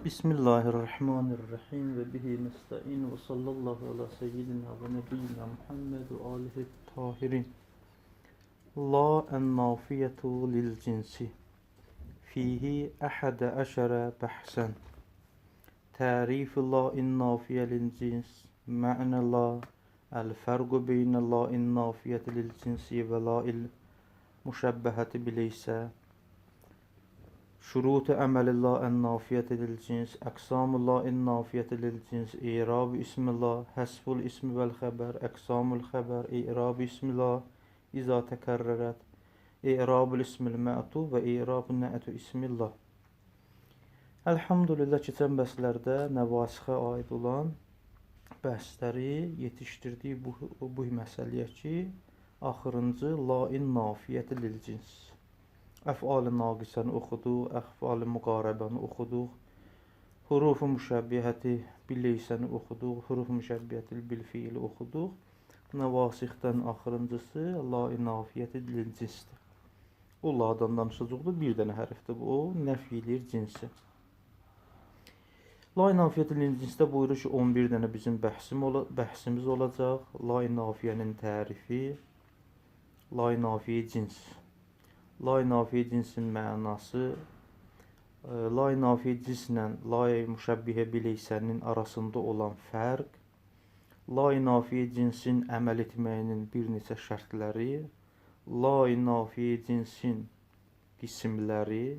Bismillahirrahmanirrahim ve bihi nesta'in ve sallallahu ala seyyidina ve nebiyyina Muhammed ve alihi tahirin. La en-nafiyetu lil cinsi. Fihi ahada aşara bahsen. Tarif la in-nafiye lil cins. Ma'na la el fergu beyne la in-nafiyeti lil cinsi ve la il müşebbeheti bileyse. Şurut-u əməlillah ən-nafiyyəti lil-cins, əqsamullah ən-nafiyyəti lil-cins, i'rab ismillah, həsful ismi vəl xəbər, əqsamul xəbər, i'rab ismillah, izə təkərrərət, i'rabul ismil mə'tuf və i'rab nə'tu ismillah. Elhamdülillah, keçən bəhslərdə nəvasixə aid olan bəhsləri yetişdirdik bu məsələyə ki, axırıncı la-in nafiyyəti lil-cins. Əf'al-ı naqisəni oxuduq, əf'al-ı müqarəbəni oxuduq, huruf-u müşəbbihəti bileysəni oxuduq, huruf-u müşəbbihəti bil fiili oxuduq. Nəvasixdən axırıncısı la-i nafiyyəti lil cinsdir. O ladan danışacaqdır, bir dənə hərfdir bu, o nəfi eləyir cinsi. La-i nafiyyəti lil cinsdə buyurur ki, 11 dənə bizim bəhsimiz olacaq. La-i nafiyənin tərifi, la-i nafiyə cins. La-i nafiyə cinsin mənası, la-i nafiyə cinslə la-i müşəbbihə bileysənin arasında olan fərq, la-i nafiyə cinsin əməl etməyinin bir neçə şərtləri, la-i nafiyə cinsin qismləri,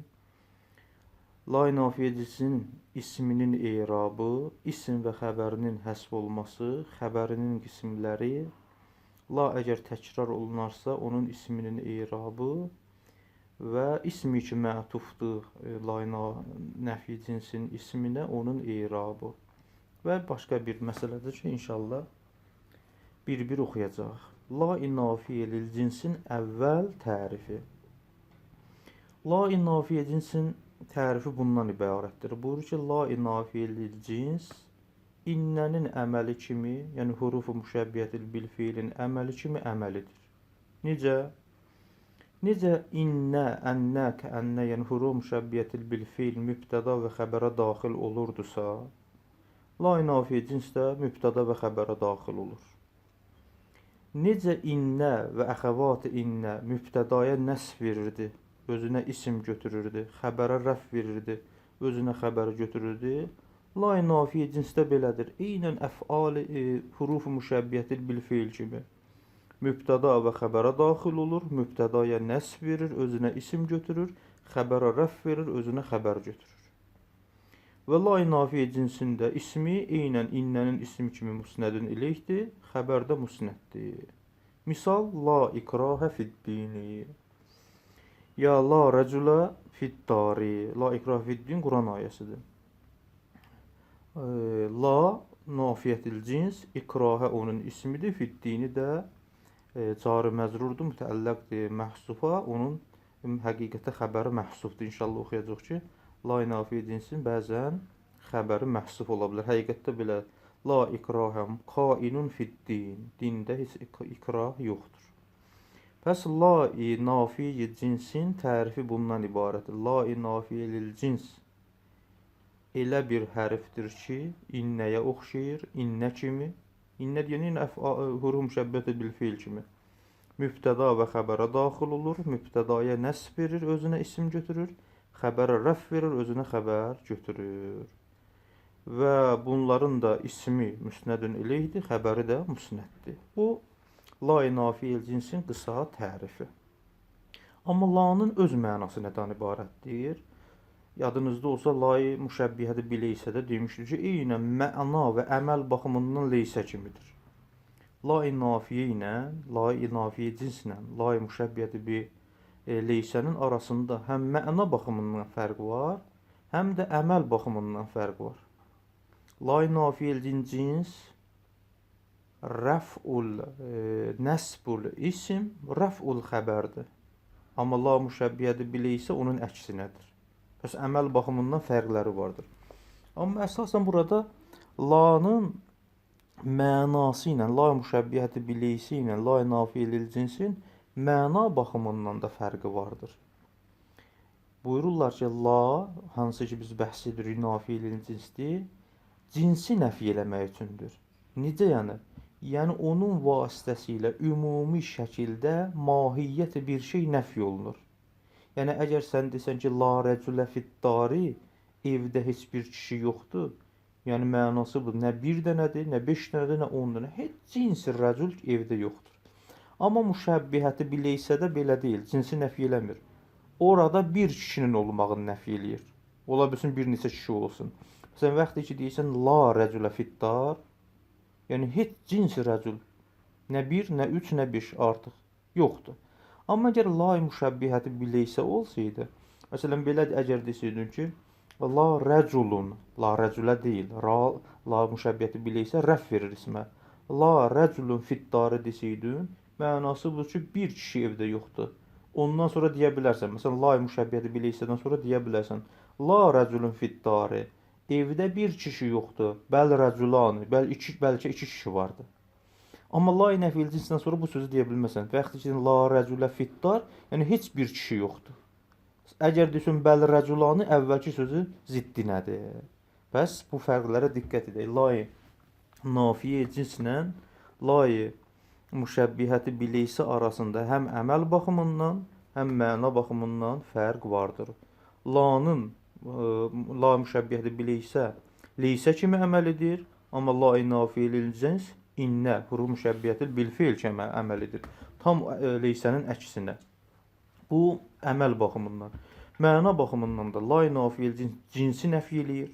la-i nafiyə cinsin isminin i'rabı, isim və xəbərinin həsb olması, xəbərinin qismləri, la əgər təkrar olunarsa, onun isminin i'rabı və ismi ki mətufdur la-i nəfi cinsin isminə, onun i'rabı və başqa bir məsələdir ki, inşallah bir-bir oxuyacaq. La-i nafiyə lil cinsin əvvəl tərifi. La-i nafiyə cinsin tərifi bundan ibarətdir. Buyurur ki, la-i nafiyə lil cins innənin əməli kimi, yəni huruf-u müşəbbiyyətil bil fiilin əməli kimi əməlidir. Necə? Necə innə, ənnə, kəənnə, yəni huruf müşəbbiyyətil bil feil mübtəda və xəbərə daxil olurdusa, la-i nafiyə cins də mübtəda və xəbərə daxil olur. Necə innə və əxəvat-ı innə mübtədaya nəsb verirdi, özünə isim götürürdü, xəbərə rəf verirdi, özünə xəbəri götürürdü, la-i nafiyə cinsdə belədir. Eynən əf'al-i huruf-u müşəbbiyyətil bil feil kimi. Mübtəda və xəbərə daxil olur, mübtədaya nəsb verir, özünə isim götürür, xəbərə rəf verir, özünə xəbər götürür. Və la-i nafiyə cinsində ismi eynən innənin ismi kimi musnədin ileyhdir, xəbər də musnəddir. Misal, la ikrahə fid-dini ya la rəculə fid-dari. La ikrahə fid-din Quran ayəsidir. La nafiyyətil cins, ikrahə onun ismidir, fid-dini də cari məcrurdur, mütəəlləqdir məhsufa, onun həqiqətə xəbəri məhsufdur. İnşallah oxuyacaq ki, la-i nafiyə cinsin bəzən xəbəri məhsuf ola bilər. Həqiqətdə belə la ikrahə kainun fid-din, dində heç ikrah yoxdur. Pəs la-i nafiyə cinsin tərifi bundan ibarətdir. La-i nafiyə lil cins elə bir hərfdir ki, innəyə oxşayır, innə kimi. İnnə deyəndə huruf müşəbbiyyəti bil feil kimi. Mübtəda və xəbərə daxil olur, mübtədaya nəsb verir, özünə isim götürür, xəbərə rəf verir, özünə xəbər götürür. Və bunların da ismi müsnədün ileyhdir, xəbəri də musnəddir. Bu, la-i nafiyə cinsin qısa tərifi. Amma la-nın öz mənası nədən ibarətdir? Yadınızda olsa, la-i müşəbbihəti bileysə də demişdir ki, eynən məna və əməl baxımından leysə kimidir. La-i nafiyə ilə, la-i nafiyə cinslə, la-i müşəbbihəti bi leysənin arasında həm məna baxımından fərq var, həm də əməl baxımından fərq var. La-i nafiyə cins rəf'ul nəsbul isim, rəf'ul xəbərdir. Amma la müşəbbihəti bileysə onun əksinədir. Pəs əməl baxımından fərqləri vardır. Amma əsasən burada la-nın mənası ilə, la müşəbbihəti bileysi ilə, la nafiyə lil cinsin məna baxımından da fərqi vardır. Buyururlar ki, la, hansı ki biz bəhs edirik, nafiyə cinsdir, cinsi nəfi eləmək üçündür. Necə yəni? Yəni onun vasitəsilə ümumi şəkildə mahiyyət bir şey nəfi olunur. Yəni əgər sən desən ki, la rəculə fiddari, evdə heç bir kişi yoxdur, yəni mənası bu, nə bir dənədir, nə 5 dənədir, nə 10 dənə. Heç cinsi rəcul evdə yoxdur. Amma müşəbbihəti bileysə də belə deyil, cinsi nəfi eləmir. Orada bir kişinin olmağını nəfi eləyir. Ola bilsin bir neçə kişi olsun. Məsələn, vaxtı ki deyirsən la rəculə fiddar, yəni heç cins rəcul, nə bir, nə üç, nə beş artıq yoxdur. Amma əgər la müşəbbihəti bileysə olsaydı, məsələn belə əgər desəydin ki, la rəculun, la rəculə deyil, ra, la müşəbbihəti bileysə rəf verir ismə. La rəculun fiddarı desəydin, mənası budur ki, bir kişi evdə yoxdur. Ondan sonra deyə bilərsən, məsələn, la müşəbbihəti bileysədən sonra deyə bilərsən, la rəculun fiddarı, evdə bir kişi yoxdur, bəl rəculani, bəlkə iki kişi vardı. Amma la nəfil cinsindən sonra bu sözü deyə bilməzsən. Vaxtı ki, la rəculə fiddar, yəni heç bir kişi yoxdur. Əgər desin bəl rəculani, əvvəlki sözü ziddi nədir? Bəs bu fərqlərə diqqət edək. La nafiyə cinslə la müşəbbihəti bileysə arasında həm əməl baxımından, həm məna baxımından fərq vardır. Lanın la müşəbbihəti bileysə leysə kimi əməl edir, amma la nafiyə cins innə huruf müşəbbihəti bil feil kimi əməl edir. Tam leysənin əksinə. Bu əməl baxımından. Məna baxımından da la nafiyə cinsi nəfi eləyir.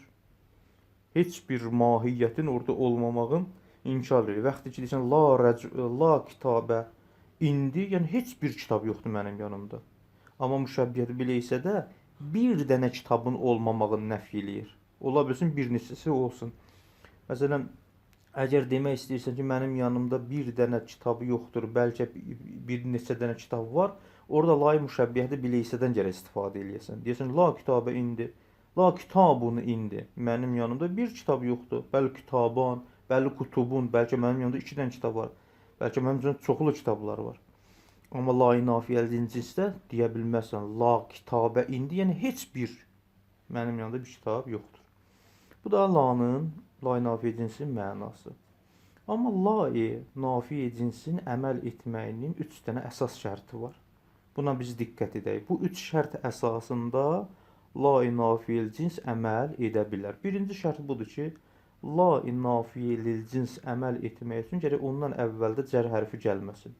Heç bir mahiyyətin orada olmamağın inkar edir. Vaxtı ki deyirsən la la kitabə indi, yəni heç bir kitab yoxdur mənim yanımda. Amma müşəbbihəti bileysə də bir dənə kitabın olmamağını nəfi eləyir. Ola bilsin bir neçəsi olsun. Məsələn, əgər demək istəyirsən ki, mənim yanımda bir dənə kitab yoxdur, bəlkə bir neçə dənə kitab var, orada la müşəbbihəti bileysədən gərək istifadə eləyəsən. Deyirsən la kitabə indi, la kitabun indi. Mənim yanımda bir kitab yoxdur, bəl kitaban, bəl kutubun, bəlkə mənim yanımda 2 dənə kitab var. Bəlkə mənim yanımda çoxlu kitablar var. Amma la nafiyəl cinsdə deyə bilməzsən. La kitabə indi, yəni heç bir mənim yanımda bir kitab yoxdur. Bu da lanın, la nafiyə cinsin mənası. Amma la nafiyə cinsin əməl etməyinin 3 dənə əsas şərti var. Buna biz diqqət edək. Bu 3 şərt əsasında la nafiyə cins əməl edə bilər. Birinci şərt budur ki, la nafiyə cins əməl etmək üçün gərək ondan əvvəldə cər hərfi gəlməsin.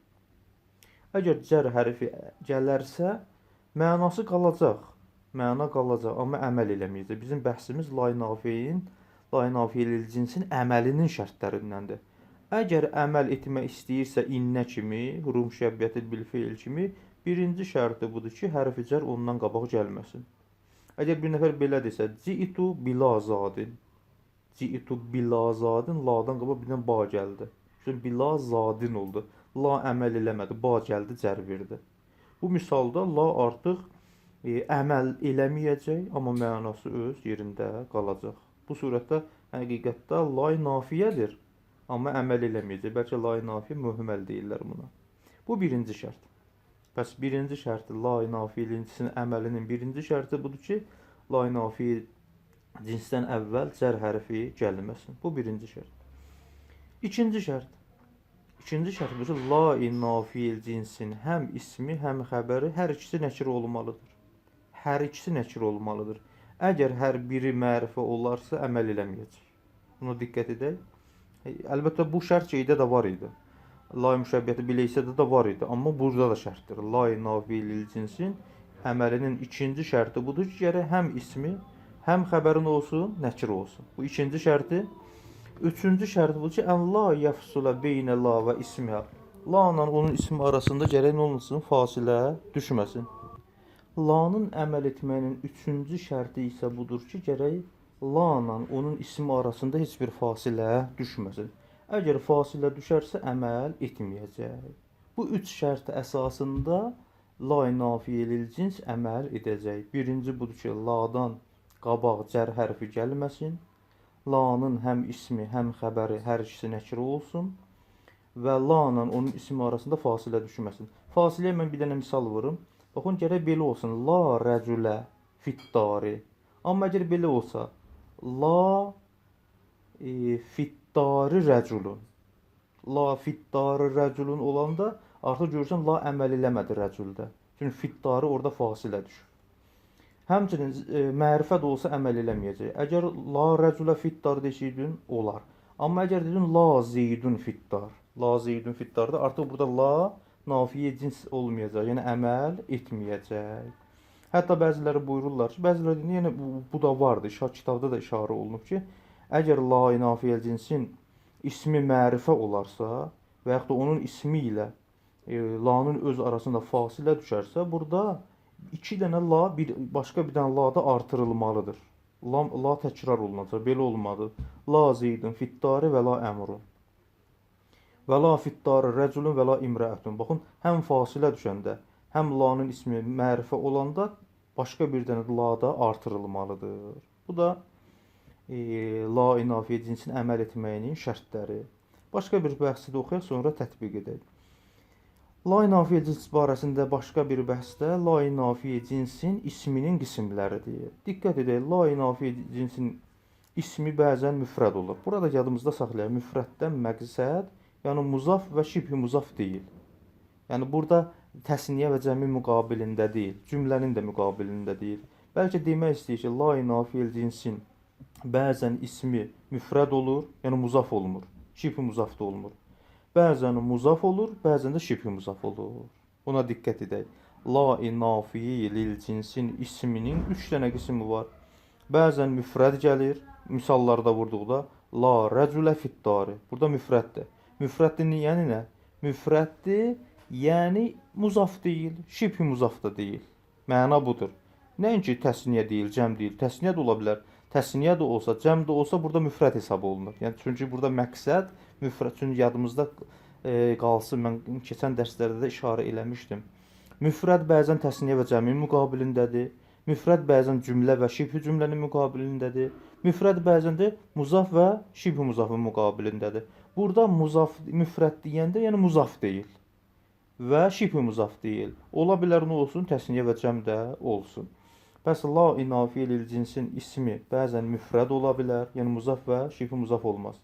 Əgər cər hərfi gələrsə, mənası qalacaq. Məna qalacaq, amma əməl eləməyəcək. Bizim bəhsimiz la nafiyin, la nafiyə cinsin əməlinin şərtlərindəndir. Əgər əməl etmək istəyirsə innə kimi, huruf müşəbbiyyəti bil feil kimi, birinci şərti budur ki, hərfi cər ondan qabaq gəlməsin. Əgər bir nəfər belə desə, ci'tu bila zadin. Ci'tu bila zadin, ladan qabaq bir dənə ba gəldi. Çünki bila zadin oldu. La əməl eləmədi, ba gəldi, cər verdi. Bu misalda la artıq əməl eləməyəcək, amma mənası öz yerində qalacaq. Bu surətdə həqiqətdə la nafiyədir, amma əməl eləməyəcək. Bəlkə la nafiyə möhməl deyirlər buna. Bu birinci şərt. Bəs birinci şərti la nafiyə cinsin əməlinin birinci şərti budur ki, la nafiyə cinsdən əvvəl cər hərfi gəlməsin. Bu birinci şərt. İkinci şərt. İkinci şərt budur ki, la nafiyə cinsin həm ismi, həm xəbəri hər ikisi nəkir olmalıdır. Hər ikisi nəkir olmalıdır. Əgər hər biri mərifə olarsa, əməl eləməyəcək. Buna diqqət edək. Əlbəttə bu şərt şeydə də var idi. La müşəbbiyyəti bileysədə də var idi, amma burada da şərtdir. La nafiyə cinsin əməlinin ikinci şərti budur ki, gərək həm ismi, həm xəbərin olsun, nəkir olsun. Bu ikinci şərti. Üçüncü şərti budur ki, ən la yəfsula beynə la və ismihə. La ilə onun ismi arasında gərək nə olmasın? Fasilə düşməsin. Lanın əməl etməyinin üçüncü şərti isə budur ki, gərək la ilə onun ismi arasında heç bir fasilə düşməsin. Əgər fasilə düşərsə, əməl etməyəcək. Bu üç şərt əsasında la nafiyə lil cins əməl edəcək. Birinci budur ki, ladan qabaq cər hərfi gəlməsin. Lanın həm ismi, həm xəbəri hər ikisi nəkir olsun və la ilə onun ismi arasında fasilə düşməsin. Fasiləyə mən bir dənə misal vurum. Baxın, gərək belə olsun. La rəculə fiddari. Amma əgər belə olsa, la fiddari rəculun. La fiddari rəculun olanda artıq görürsən la əməl eləmədi rəculdə. Çünki fiddari orada fasilə düşür. Həmçinin mərifə də olsa əməl eləməyəcək. Əgər la rəculə fiddar desəydin, olar. Amma əgər dedin la zeydun fiddar, la zeydun fiddarda artıq burada la nafiyə cins olmayacaq, yəni əməl etməyəcək. Hətta bəziləri buyururlar ki, bəziləri deyir, yəni bu da vardır, kitabda da işarə olunub ki, əgər la nafiyə cinsin ismi mərifə olarsa və yaxud da onun ismi ilə lanın öz arasında fasilə düşərsə, burada iki dənə la, başqa bir dənə la da artırılmalıdır. La təkrar olunacaq, belə olmadı. La zeydun fiddari və la əmrun. Və la fiddari rəculun və la imrəətun. Baxın, həm fasilə düşəndə, həm lanın ismi mərifə olanda başqa bir dənə la da artırılmalıdır. Bu da la nafiyə cinsin əməl etməyinin şərtləri. Başqa bir bəhsi də oxuyaq, sonra tətbiq edək. La nafiyə cins barəsində başqa bir bəhsdə la nafiyə cinsin isminin qismləridir. Diqqət edək, la nafiyə cinsin ismi bəzən müfrəd olur. Burada yadımızda saxlayaq, müfrəddən məqsəd, yəni muzaf və şibhi muzaf deyil. Yəni burada təsniyə və cəmi müqabilində deyil, cümlənin də müqabilində deyil. Bəlkə demək istəyir ki, la nafiyə cinsin bəzən ismi müfrəd olur, yəni muzaf olmur, şibhi muzaf da olmur. Bəzən muzaf olur, bəzən də şibhi muzaf olur. Buna diqqət edək. La nafiyə lil cinsin isminin 3 dənə qismi var. Bəzən müfrəd gəlir, misallarda vurduqda la rəculə fiddari. Burada müfrəddir. Müfrəddir yəni nə? Müfrəddir, yəni muzaf deyil, şibhi muzaf da deyil. Məna budur. Nəinki təsniyə deyil, cəm deyil. Təsniyə də ola bilər. Təsniyə də olsa, cəm də olsa burada müfrəd hesab olunur. Yəni çünki burada məqsəd müfrəd, çünki yadımızda qalsın, mən keçən dərslərdə də işarə eləmişdim. Müfrəd bəzən təsniyə və cəmin müqabilindədir. Müfrəd bəzən cümlə və şibhi cümlənin müqabilindədir. Müfrəd bəzən də muzaf və şibhi muzafın müqabilindədir. Burada muzaf, müfrəd deyəndə, yəni muzaf deyil və şibhi muzaf deyil. Ola bilər nə olsun, təsniyə və cəm də olsun. Bəs la nafiyə lil cinsin ismi bəzən müfrəd ola bilər, yəni muzaf və şibhi muzaf olmaz.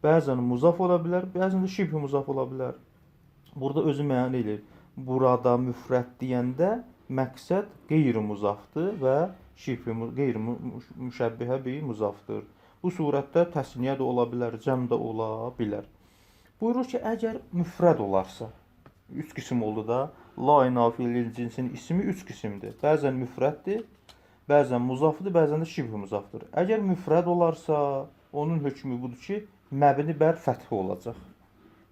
Bəzən muzaf ola bilər, bəzən də şibhi muzaf ola bilər. Burada özü məna eləyir. Burada müfrəd deyəndə məqsəd qeyri-muzafdır və şibhi qeyri-müşəbbihə bi muzafdır. Bu surətdə təsniyə də ola bilər, cəm də ola bilər. Buyurur ki, əgər müfrəd olarsa, 3 qism oldu da, la nafiyə lil cinsin ismi 3 qismdir. Bəzən müfrəddir, bəzən muzafdır, bəzən də şibhi muzafdır. Əgər müfrəd olarsa, onun hökmü budur ki, məbni bər fəthi olacaq.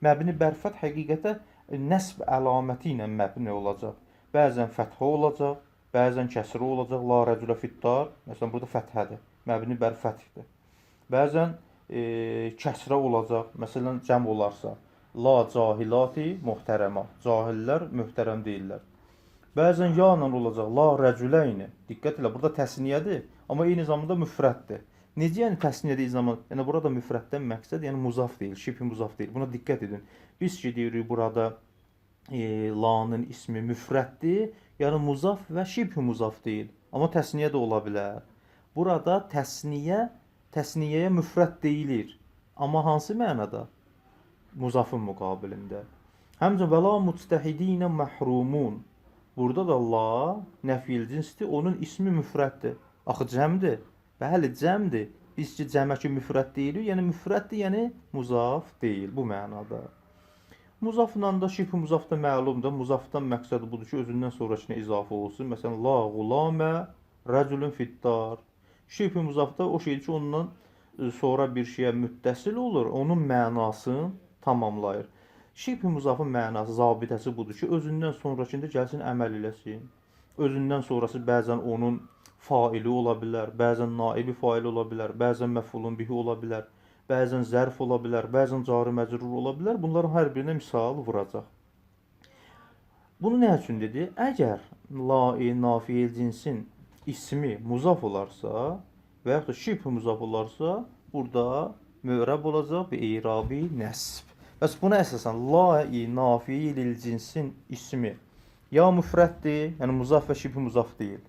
Məbni bər fəth həqiqətə nəsb əlaməti ilə məbni olacaq. Bəzən fəthə olacaq, bəzən kəsrə olacaq. La rəculə fiddar, məsələn burada fəthədir. Məbni bər fəthdir. Bəzən kəsrə olacaq, məsələn cəm olarsa. La cahilati muhtərəma. Cahillər möhtərəm deyirlər. Bəzən ya ilə olacaq. La rəculeyni. Diqqət elə, burada təsniyədir, amma eyni zamanda müfrəddir. Necə yəni təsniyə deyil zaman? Yəni burada müfrəddən məqsəd yəni muzaf deyil, şibhi muzaf deyil. Buna diqqət edin. Biz ki deyirik burada lanın ismi müfrəddir, yəni muzaf və şibhi muzaf deyil. Amma təsniyə də ola bilər. Burada təsniyəyə müfrəd deyilir. Amma hansı mənada? Muzafın müqabilində. Həmçinin və la mujtahidinə məhrumun. Burada da la nəfil cinsdir, onun ismi müfrəddir. Axı cəmdir. Bəli, cəmdir. Biz ki cəmə ki müfrəd deyirik, yəni müfrəddir, yəni muzaf deyil bu mənada. Muzafla da şibhi muzaf da məlumdur. Muzafdan məqsəd budur ki, özündən sonrakına izafə olsun. Məsələn, la qulamə rəculun fiddar. Şibhi muzafda o şeydir ki, ondan sonra bir şeyə müttəsil olur, onun mənasını tamamlayır. Şibhi muzafın mənası, zabitəsi budur ki, özündən sonrakında gəlsin əməl eləsin. Özündən sonrası bəzən onun faili ola bilər, bəzən naibi fail ola bilər, bəzən məf'ulun bihi ola bilər, bəzən zərf ola bilər, bəzən cari məcrur ola bilər. Bunların hər birinə misal vuracaq. Bunu nə üçün dedi? Əgər la nafiyə cinsin ismi muzaf olarsa və yaxud da şibhi muzaf olarsa, burada möhrəb olacaq bir irabi nəsb. Bəs buna əsasən la nafiyə lil cinsin ismi ya müfrəddir, yəni muzaf və şibhi muzaf deyil.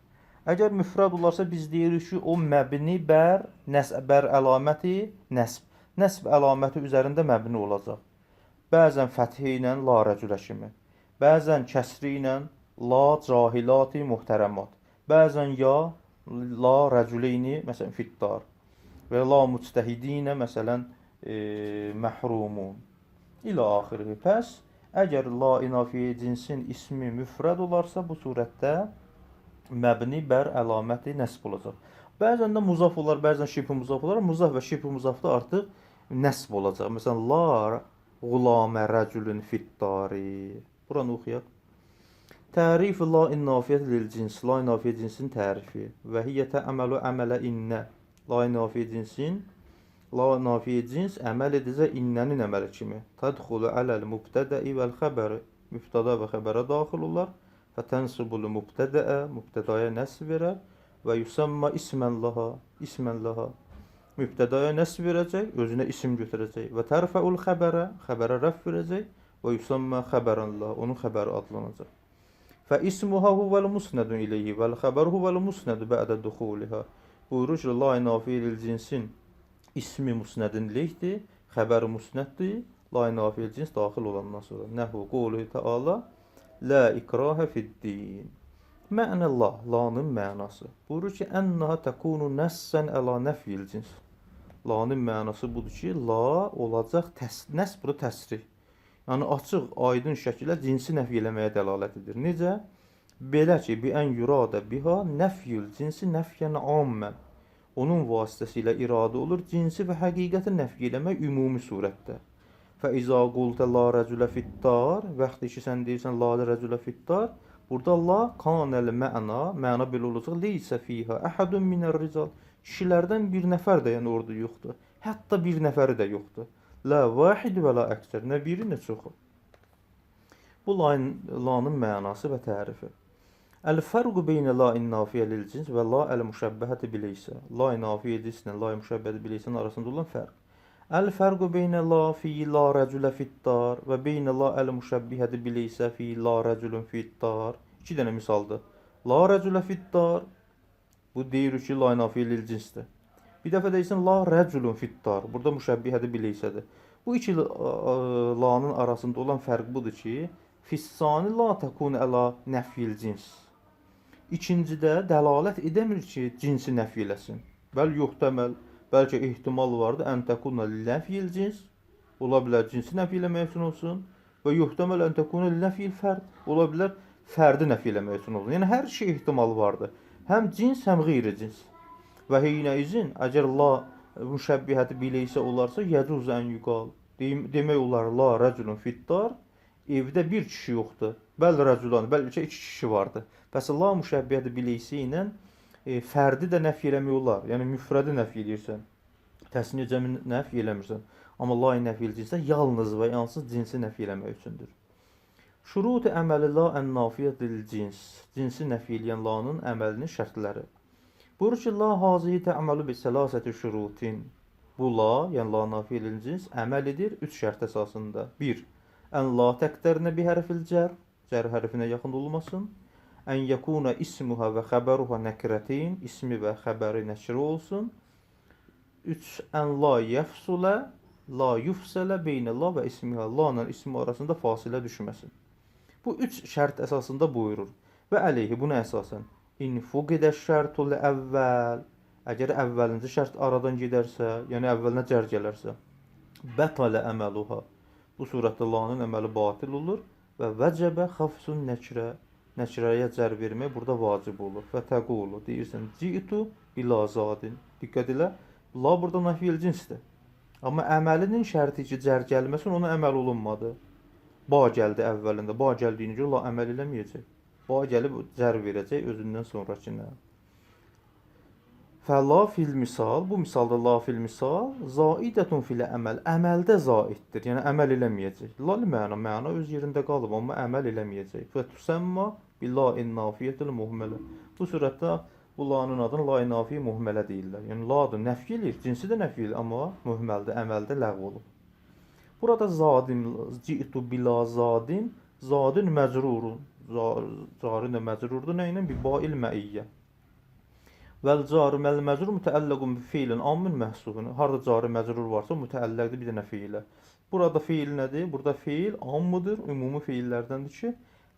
Əgər müfrəd olarsa biz deyirik ki, o məbni bər nəsb, bər əlaməti nəsb. Nəsb əlaməti üzərində məbni olacaq. Bəzən fəthi ilə la rəculə kimi, bəzən kəsri ilə la cahilati muhtərəmat, bəzən ya la rəculeyni məsələn fittar və la müctəhidinə məsələn məhrumun ilə axiri. Pəs əgər la inafiyə cinsin ismi müfrəd olarsa bu surətdə məbni bər əlaməti nəsb olacaq. Bəzən də muzaf olar, bəzən şibh muzaf olar. Muzaf və şibh muzafda artıq nəsb olacaq. Məsələn la qulamə rəculun fittari. Buranı oxuyaq. Tərif la nafiyyət lil cins. La nafiyə cinsin tərifi. Və hiyə tə'məlu əmələ innə. La nafiyə cinsin la nafiyə cins əməl edəcək innənin əməli kimi. Tədxulu ələl mübtədəi vəl xəbəri. Mübtəda və xəbərə daxil olar. Fətänsibul mübtədəə, mübtədaya nəsb verər və yusamma ismən laha, ismən laha. Mübtədaya nəsb verəcək, özünə isim götürəcək və tərfəul xəbərə, xəbərə rəf verəcək və yusamma xəbərən laha, onun xəbəri adlanacaq. Fə ismuha huvel musnedun ileyhi vəl xəbəru huvel musnedu bə'də duxuliha. Buyurur ki, la nafi cinsin ismi musnedin ileyhdir, xəbəri musneddir, la nafi cins daxil olandan sonra. Nəhvu qovluhu təala La ikrahə fid-din. Mə'nə la, lanın mənası. Buyurur ki, ənnaha təkunu nəssən əla nəfyil cins. Lanın mənası budur ki, la olacaq nəs burada təsrih. Yəni açıq, aydın şəkildə cinsi nəfy eləməyə dəlalət edir. Necə? Belə ki, bi ən yuradə biha nəfyül cinsi nəfyən ammən. Onun vasitəsilə iradə olur cinsi və həqiqəti nəfy eləmək ümumi surətdə. Fəizə qultə la rəculə fittar, vaxtı ki sən deyirsən la rəculə fittar, burada la kanəl məna, məna belə olacaq, leysə fiha əhədun minər rical. Kişilərdən bir nəfər də yəni orada yoxdur. Hətta bir nəfəri də yoxdur. La vahid və la əksər, nə biri nə çoxu. Bu lanın mənası və tərifi. Əl-fərqu beynə la nafiyə lil cins və la əl-müşəbbəhəti bileysə. La nafiyə cinslə la müşəbbəhəti bileysənin arasında olan fərq. Əl-fərqu beynə la fi la rəculə fittar və beynə la əl-müşəbbihəti bileysə fi la rəculun fittar. İki dənə misaldır. La rəculə fittar. Bu deyirik ki, la nafiyə lil cinsdir. Bir dəfə deyirsən la rəculun fittar. Burada müşəbbihəti bileysədir. Bu iki lanın arasında olan fərq budur ki, fissani la təkun əla nəfyil cins. İkincidə dəlalət edəmir ki, cinsi nəfy eləsin. Bəl yuhtəməl, bəlkə ehtimal vardır ən təkuna nəfyil cins, ola bilər cinsi nəfy eləmək üçün olsun və yuhtəməl ən təkuna nəfyil fərd, ola bilər fərdi nəfy eləmək üçün olsun. Yəni hər şey ehtimal vardır. Həm cins, həm qeyri cins. Və heynə izin, əgər la müşəbbihəti bileysə olarsa, yəcuz ən yuqal. Demək olar la rəculun fittar, evdə bir kişi yoxdur. Bəl rəculan, bəlkə iki kişi vardı. Bəs la müşəbbihəti bileysə ilə fərdi də nəfy eləmək olar. Yəni müfrədi nəfy eləyirsən. Təsniyə cəmi nəfy eləmirsən. Amma la nəfy cinsə yalnız və yalnız cinsi nəfy eləmək üçündür. Şurut-u əməli la ən nafiyyət lil cins. Cinsi nəfy eləyən lanın əməlinin şərtləri. Buyurur ki, la hazihi tə'məlu bi səlasəti şurutin. Bu la, yəni la nafiyə lil cins əməl edir 3 şərt əsasında. 1. Ən la təqdərinə bi hərfil cər, cər hərfinə yaxın olmasın. Ən yekuna ismuha və xəbəruha nəkirətin, ismi və xəbəri nəkirə olsun. 3. Ən la yəfsulə, la yufsələ beynə la və ismiha, la ilə ismi arasında fasilə düşməsin. Bu üç şərt əsasında buyurur. Və əleyhi buna əsasən in fuqidə şərtul əvvəl, əgər əvvəlinci şərt aradan gedərsə, yəni əvvəlinə cər gələrsə, bətələ əməluha. Bu surətdə lanın əməli batil olur və vəcəbə xafsun nəkirə, nəkirəyə cər vermək burada vacib olur. Və təqulu, deyirsən, ci'tu bila zadin. Diqqət elə, la burada nafiyel cinsdir. Amma əməlinin şərti ki, cər gəlməsin, ona əməl olunmadı. Ba gəldi əvvəlində. Ba gəldiyinə görə la əməl eləməyəcək. Ba gəlib cər verəcək özündən sonrakına. Fəla fil misal, bu misalda la fil misal zaidətun fil əməl, əməldə zaiddir. Yəni əməl eləməyəcək. La məna, məna öz yerində qalıb, amma əməl eləməyəcək. Və tusamma bi la nafiyyətil muhmələ. Bu surətdə bu lanın adını la nafiyə muhmələ deyirlər. Yəni ladır, nəfy eləyir, cinsi də nəfy eləyir, amma muhməldir, əməldə ləğv olub. Burada zadin, ci'tu bila zadin, zadin məcrurun. Cari də məcrurdur. Nə ilə? Bi bail məiyyə. Vəl caru məl məcrur mütəalliqun bi feilin ammin məhsufun. Harda cari məcrur varsa mütəalliqdir bir dənə feilə. Burada feil nədir? Burada feil ammudur, ümumi feillərdəndir ki,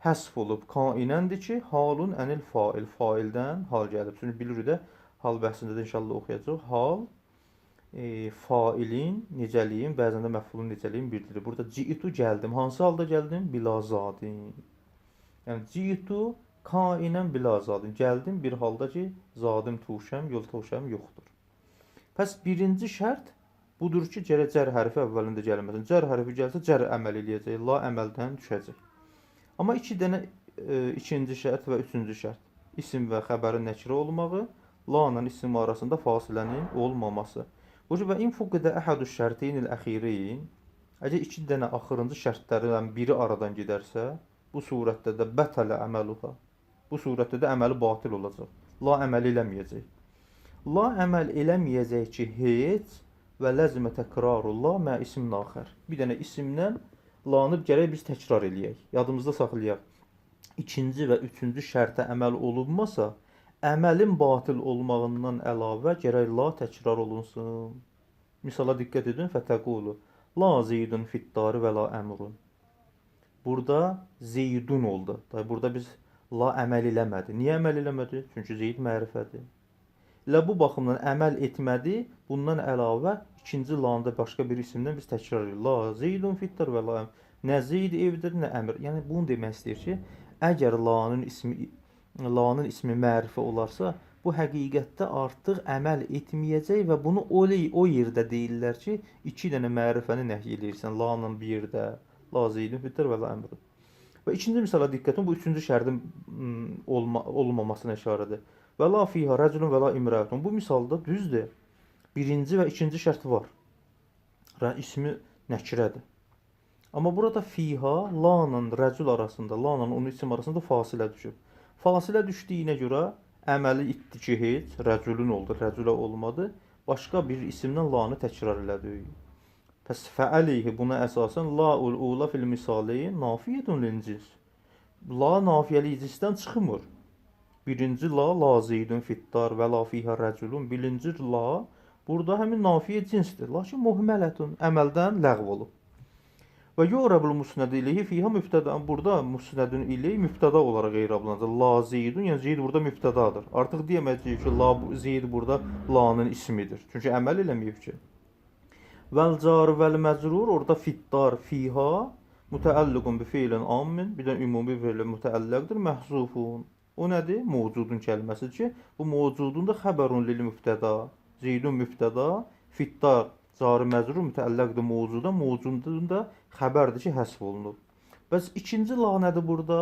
həsf olub, kainəndir ki, halun ənil fail, faildən hal gəlib. Çünki bilirik də, hal bəhsində də inşallah oxuyacaq. Hal failin necəliyin, bəzən də məfulun necəliyin bildirir. Burada ci'tu gəldim. Hansı halda gəldim? Bila zadin. Yəni ci'tu kainən bila zadin. Gəldim bir halda ki, zadim tuşəm, yol tuşəm yoxdur. Pəs birinci şərt budur ki, gərək cər hərfi əvvəlində gəlməsin. Cər hərfi gəlsə cər əməl eləyəcək, la əməldən düşəcək. Amma iki dənə ikinci şərt və üçüncü şərt. İsim və xəbərin nəkirə olmağı, la ilə isim arasında fasilənin olmaması. Bu və in fuqidə əhədu şərteynil əxirin. Əgər iki dənə axırıncı şərtlərdən biri aradan gedərsə, bu surətdə də bətələ əməluha. Bu surətdə də əməli batil olacaq. La əməl eləməyəcək. La əməl eləməyəcək ki, heç və ləzmə təkrarullah mə isim axər. Bir dənə isimdən lanı gərək biz təkrar eləyək. Yadımızda saxlayaq. İkinci və üçüncü şərtə əməl olunmasa, əməlin batil olmağından əlavə gərək la təkrar olunsun. Misala diqqət edin. Fətəqulu. La zeydun fittari və la əmrun. Burada zeydun oldu. Burada biz la əməl eləmədi. Niyə əməl eləmədi? Çünki zeyd mərifədir. Elə bu baxımdan əməl etmədi. Bundan əlavə ikinci lanı da başqa bir isimdən biz təkrar edirik. La zeydun fittar və la əmr. Nə zeyd evdir, nə əmr. Yəni bunu demək istəyir ki, əgər lanın ismi mərifə olarsa, bu həqiqətdə artıq əməl etməyəcək və bunu o yerdə deyirlər ki, iki dənə mərifəni nəhy eləyirsən. Lanın bir yerdə, la zeydun fittar və la əmrun. Və ikinci misala diqqət edin, bu üçüncü şərtin olmamasına işarədir. Və la fiha rəculun və la imrəətun. Bu misalda düzdür. Birinci və ikinci şərt var. İsmi nəkirədir. Amma burada fiha la ilə rəcul arasında, la ilə onun isim arasında fasilə düşüb. Fasilə düşdüyünə görə əməli itdi ki, heç rəculun oldu, rəculə olmadı. Başqa bir isimdən lanı təkrar elədi. Pəs fəəleyhi buna əsasən laul ula fil misaleyn nafiyyətun lil cins. La nafiyəli cinsdən çıxmır. Birinci la, la zeydun fittar və la fiha rəculun. Birinci la burada həmin nafiyə cinsdir. Lakin muhmələtun əməldən ləğv olub. Və yu'rabul musnəd ileyhi fiha mübtəda. Burada musnədün ileyhi mübtəda olaraq eyrablanacaq. La zeydun, yəni zeyd burada mübtədadır. Artıq deyəməyəcəyik ki, la zeyd burada lanın ismidir. Çünki əməl eləməyib ki. Vəl car vəl məcrur orada fittar fiha mütəalliqun bi feilin ammin, bir də ümumi feilin mütəalliqdir, məhzufun. O nədir? Mövcudun kəlməsidir ki, bu mövcudun da xəbərun lil mübtəda. Zeydun mübtəda, fittar cari məcrur mütəalliqdir mövcuda, mövcudun da xəbərdir ki, həsf olunub. Bəs ikinci la nədir burada?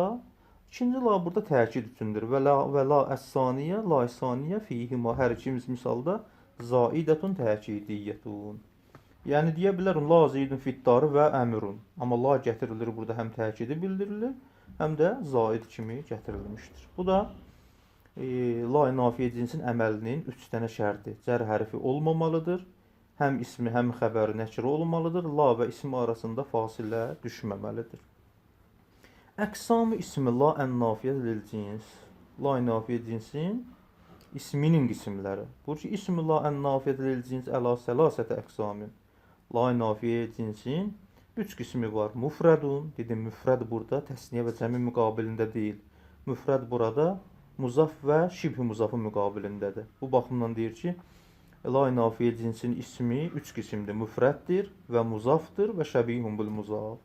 İkinci la burada təkid üçündür. Və la və la əs-saniyə, la saniyə fihima hər ikimiz misalda zaidətun təkidiyyətun. Yəni deyə bilərəm la zeydun fittarı və əmrun. Amma la gətirilir burada həm təkidi bildirilir, həm də zaid kimi gətirilmişdir. Bu da la nafiyə cinsin əməlinin 3 dənə şərti. Cər hərfi olmamalıdır. Həm ismi, həm xəbəri nəkirə olmalıdır. La və ismi arasında fasilə düşməməlidir. Əqsamı ismi la ən-nafiyə lil cins. La nafiyə cinsin isminin qismləri. Buyur ki, ismi la ən-nafiyə lil cins əla səlasətə əqsamin. La nafiyə cinsin üç qismi var. Mufrədun, dedim müfrəd burada təsniyə və cəmi müqabilində deyil. Müfrəd burada muzaf və şibh muzafın müqabilindədir. Bu baxımdan deyir ki, la nafiyə cinsin ismi üç qismdir. Müfrəddir və muzafdır və şəbihun bil muzaf.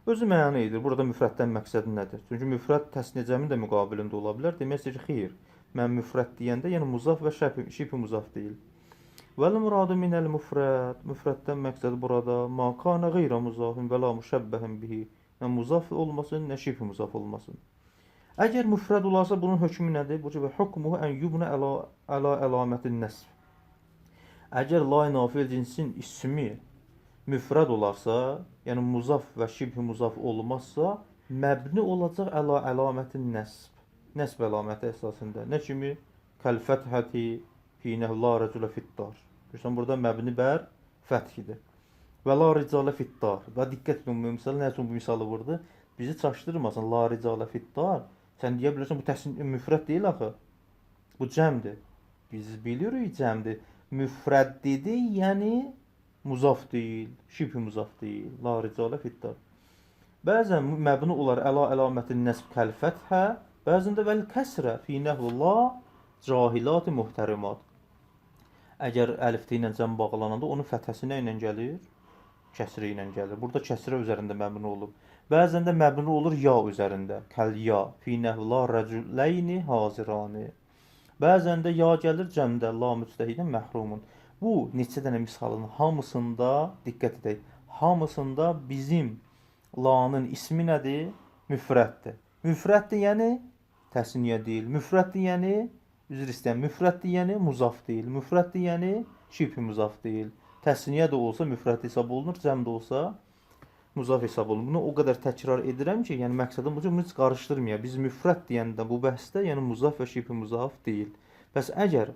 Özü məna edir. Burada müfrəddən məqsəd nədir? Çünki müfrəd təsniyə cəmin də müqabilində ola bilər. Demək istəyir ki, xeyr. Mən müfrəd deyəndə, yəni muzaf və şibh muzaf deyil. Vəl muradu minəl müfrəd. Müfrəddən məqsəd burada ma kana qeyrə muzafin və la müşəbbəhin bihi. Nə muzaf olmasın, nə şibh muzaf olmasın. Əgər müfrəd olarsa bunun hökmü nədir? Bu ki, və hukmuhu ən yubna əla əlamətin nəsb. Əgər la nafiyə cinsin ismi müfrəd olarsa, yəni muzaf və şibh muzaf olmazsa, məbni olacaq əla əlamətin nəsb. Nəsb əlaməti əsasında. Nə kimi? Kəl fəthəti fi nəhu la rəcülə fittar. Görürsən, burada məbni bər fəthidir. Və la ricalə fittar. Və diqqət edin bu misal, nə üçün bu misalı vurdu? Bizi çaşdırmasın. La ricalə fittar. Sən deyə bilərsən bu təsnin müfrəd deyil axı. Bu cəmdir. Biz bilirik cəmdir. Müfrəd dedi, yəni muzaf deyil, şibh muzaf deyil. La ricalə fiddar. Bəzən məbni olar əla əlamətin nəsb kəl fəthə, bəzən də vəl kəsrə fi nəhv la cahilat muhtərimat. Əgər əlif ilə cəm bağlananda onun fəthəsi nə ilə gəlir? Kəsrə ilə gəlir. Burada kəsrə üzərində məbni olub. Bəzən də məbni olur ya üzərində. Kəl ya fi nəhv la rəculeyni hazirani. Bəzən də ya gəlir cəmdə la müctəhidən məhrumun. Bu neçə dənə misalın hamısında diqqət edək. Hamısında bizim lanın ismi nədir? Müfrəddir. Müfrəddir, yəni təsniyə deyil. Müfrəddir, yəni üzr istəyirəm. Müfrəddir, yəni muzaf deyil. Müfrəddir, yəni şibh muzaf deyil. Təsniyə də olsa müfrəd hesab olunur, cəm də olsa muzaf hesab olunur. Bunu o qədər təkrar edirəm ki, yəni məqsədim budur, bunu heç qarışdırmayaq. Biz müfrəd deyəndə bu bəhsdə, yəni muzaf və şibh muzaf deyil. Bəs əgər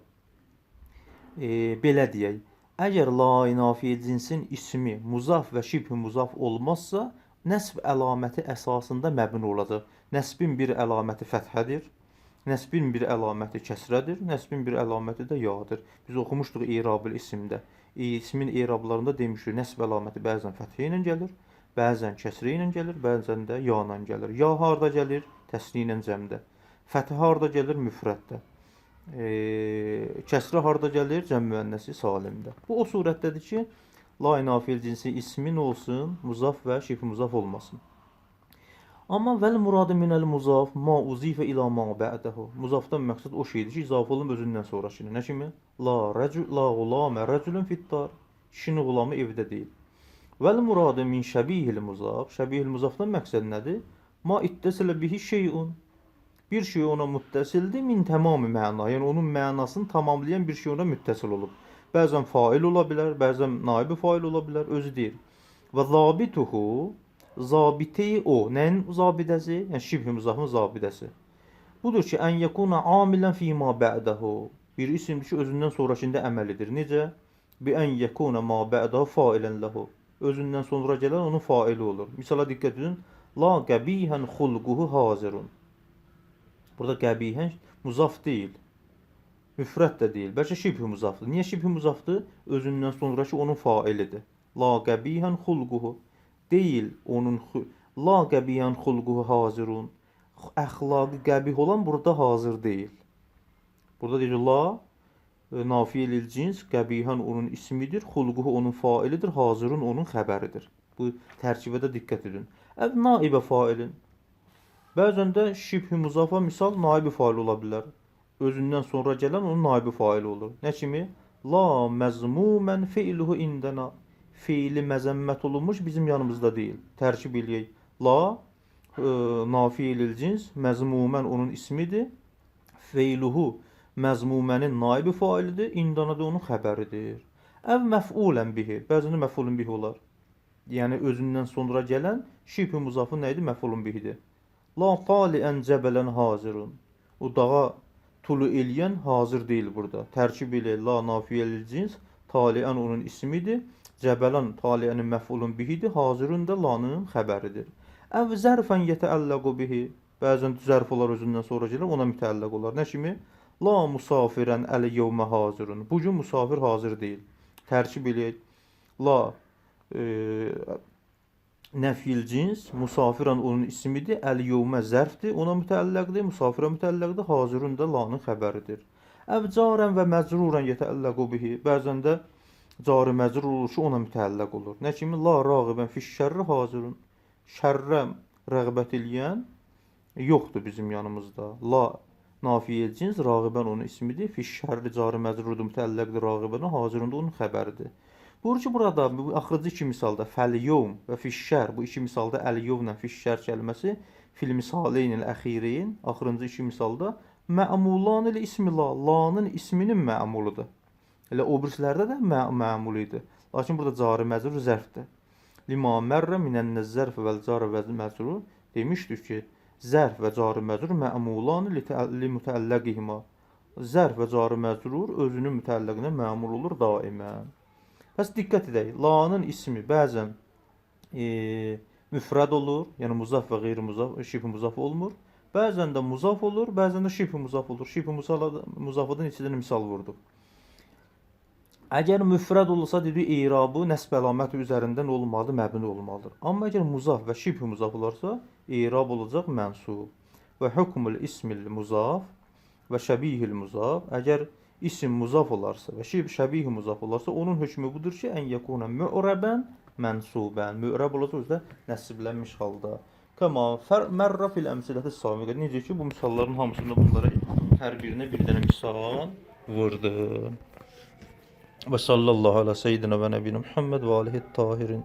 belə deyək, əgər la nafiyə cinsin ismi muzaf və şibh muzaf olmazsa, nəsb əlaməti əsasında məbni olacaq. Nəsbin bir əlaməti fəthədir. Nəsbin bir əlaməti kəsrədir, nəsbin bir əlaməti də yadır. Biz oxumuşduq irabül isimdə. İsmin irablarında demişdik, nəsb əlaməti bəzən fəthə ilə gəlir, bəzən kəsrə ilə gəlir, bəzən də ya ilə gəlir. Ya harda gəlir? Təsni ilə cəmdə. Fəthə harda gəlir? Müfrəddə. Kəsrə harda gəlir? Cəm müənnəsi salimdə. Bu o surətdədir ki, la nafil cinsi ismin olsun, muzaf və şibh muzaf olmasın. Amma vəl muradı minəl muzaf ma uzifə ila ma ba'dahu. Muzafdan məqsəd o şeydir ki, izafə olunub özündən sonrakına. Nə kimi? La rəcul la gulamə rəculun fiddar. Kişinin qulamı evdə deyil. Vəl muradı min şəbihil muzaf. Şəbihil muzafdan məqsəd nədir? Ma ittəsilə bihi şeyun. Bir şey ona müttəsildir min tamamı məna. Yəni onun mənasını tamamlayan bir şey ona müttəsil olub. Bəzən fail ola bilər, bəzən naibi fail ola bilər, özü deyir. Və zabituhu, zabiteyi o. Nəyin zabidəsi? Yəni şibh muzafın zabidəsi. Budur ki, ən yekuna amilən fima ba'dahu. Bir isimdir ki, özündən sonrakında əməl edir. Necə? Bi ən yekuna ma ba'dahu failən lehu. Özündən sonra gələn onun faili olur. Misala diqqət edin. La qəbihən xulquhu hazirun. Burada qəbihən muzaf deyil. Müfrəd də deyil. Bəlkə şibh muzafdır. Niyə şibh muzafdır? Özündən sonrakı onun failidir. La qəbihən xulquhu. Deyil onun la qəbihən xulquhu hazirun. Əxlaqı qəbih olan burada hazır deyil. Burada deyir la nafiyə lil cins, qəbihən onun ismidir, xulquhu onun failidir, hazirun onun xəbəridir. Bu tərkibə də diqqət edin. Əv naibə failin. Bəzən də şibh muzafa misal naibi fail ola bilər. Özündən sonra gələn onun naibi faili olur. Nə kimi? La məzmumən fi'luhu indəna. Fiili məzəmmət olunmuş bizim yanımızda deyil. Tərkib eləyək. La nafiyə lil cins, məzmumən onun ismidir. Fi'luhu məzmumənin naibi failidir, indana da onun xəbəridir. Əv məf'ulən bihi. Bəzən də məf'ulun bihi olar. Yəni özündən sonra gələn şibh muzafın nə idi? Məf'ulun bihidir. La taliən cəbələn hazirun. O dağa tulu eləyən hazır deyil burada. Tərkib ilə la nafiyə lil cins, taliən onun ismidir. Cəbələn taliənin məf'ulun bihidir, hazirun da lanın xəbəridir. Əv zərfən yetəəlləqu bihi. Bəzən zərf olar özündən sonra gəlir, ona mütəalliq olar. Nə kimi? La musafirən əl yevmə hazirun. Bu gün musafir hazır deyil. Tərkib eləyək. La nəfyil cins, musafirən onun ismidir, əl yevmə zərfdir, ona mütəalliqdir, musafirə mütəalliqdir, hazirun da lanın xəbəridir. Əv carən və məcrurən yetəəlləqu bihi. Bəzən də cari məcrur olur ki, ona mütəalliq olur. Nə kimi? La rağibən fiş şərri hazirun. Şərrə rəğbət eləyən yoxdur bizim yanımızda. La nafiyə cins, rağibən onun ismidir. Fiş şərri cari məcrurdur, mütəalliqdir rağibənə, hazirun da onun xəbəridir. Buyurur ki, burada bu axırıncı iki misalda fəl-yevm və fişşər, bu iki misalda əl-yevmlə fişşər kəlməsi fil misaleynil əxirin, axırıncı iki misalda mə'mulan ilə ismi la, lanın isminin mə'muludur. Elə o birislərdə də mə'mul idi. Lakin burada cari məcrur zərfdir. Lima mərrə minən zərf vəl cari və məcrur demişdik ki, zərf və cari məcrur mə'mulan li mütəalliqihima. Zərf və cari məcrur özünün mütəalliqinə mə'mul olur daimən. Bəs diqqət edək. Lanın ismi bəzən müfrəd olur, yəni muzaf və qeyri-muzaf, şibh muzaf olmur. Bəzən də muzaf olur, bəzən də şibh muzaf olur. Şibh muzafıda neçə dənə misal vurduq. Əgər müfrəd olsa dedik irabı nəsb əlaməti üzərindən olmalıdır, məbni olmalıdır. Amma əgər muzaf və şibh muzaf olarsa, irab olacaq mənsub. Və hukmul ismil muzaf və şəbihil muzaf. Əgər isim muzaf olarsa və şəbih muzaf olarsa, onun hökmü budur ki, ən yekuna mu'rəbən mənsubən. Mu'rəb olacaq özü də nəsblənmiş halda. Kəma mərrə fil əmsiləti sabiqə. Necə ki, bu misalların hamısında bunlara hər birinə bir dənə misal vurdu. Və sallallahu ala seyyidina və nəbiyina Muhammed və alihi tahirin.